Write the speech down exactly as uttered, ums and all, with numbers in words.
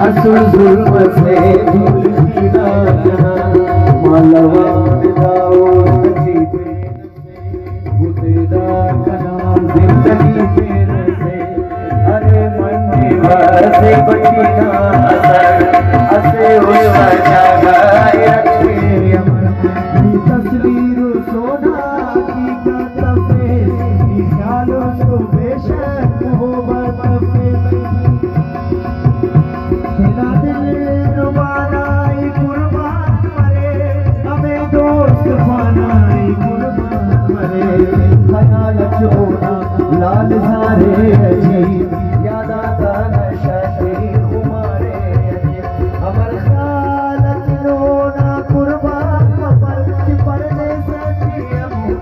اسل ظلم سے دور تینا جہاں، مالوان داؤد جی۔ بتیدا کنا زندگی تیرے سے، ارے منی واسے بچینا اثر، اسے اس جاگہ رکھے امر۔ نی تصویر سونا حقیقت تفیس، نی خیال اس تو بے شک محبت تفیس۔ تینا دل نمانائی قربان مرے، ہمے دوست خوانائی قربان مرے۔ خیال اٹ اونا لال زارے عجیب، یاد آتا نشہ تے خمارے عجیب۔ ہمر خیال اٹ اونا قربان مفر، کہ پردیس اٹی ہم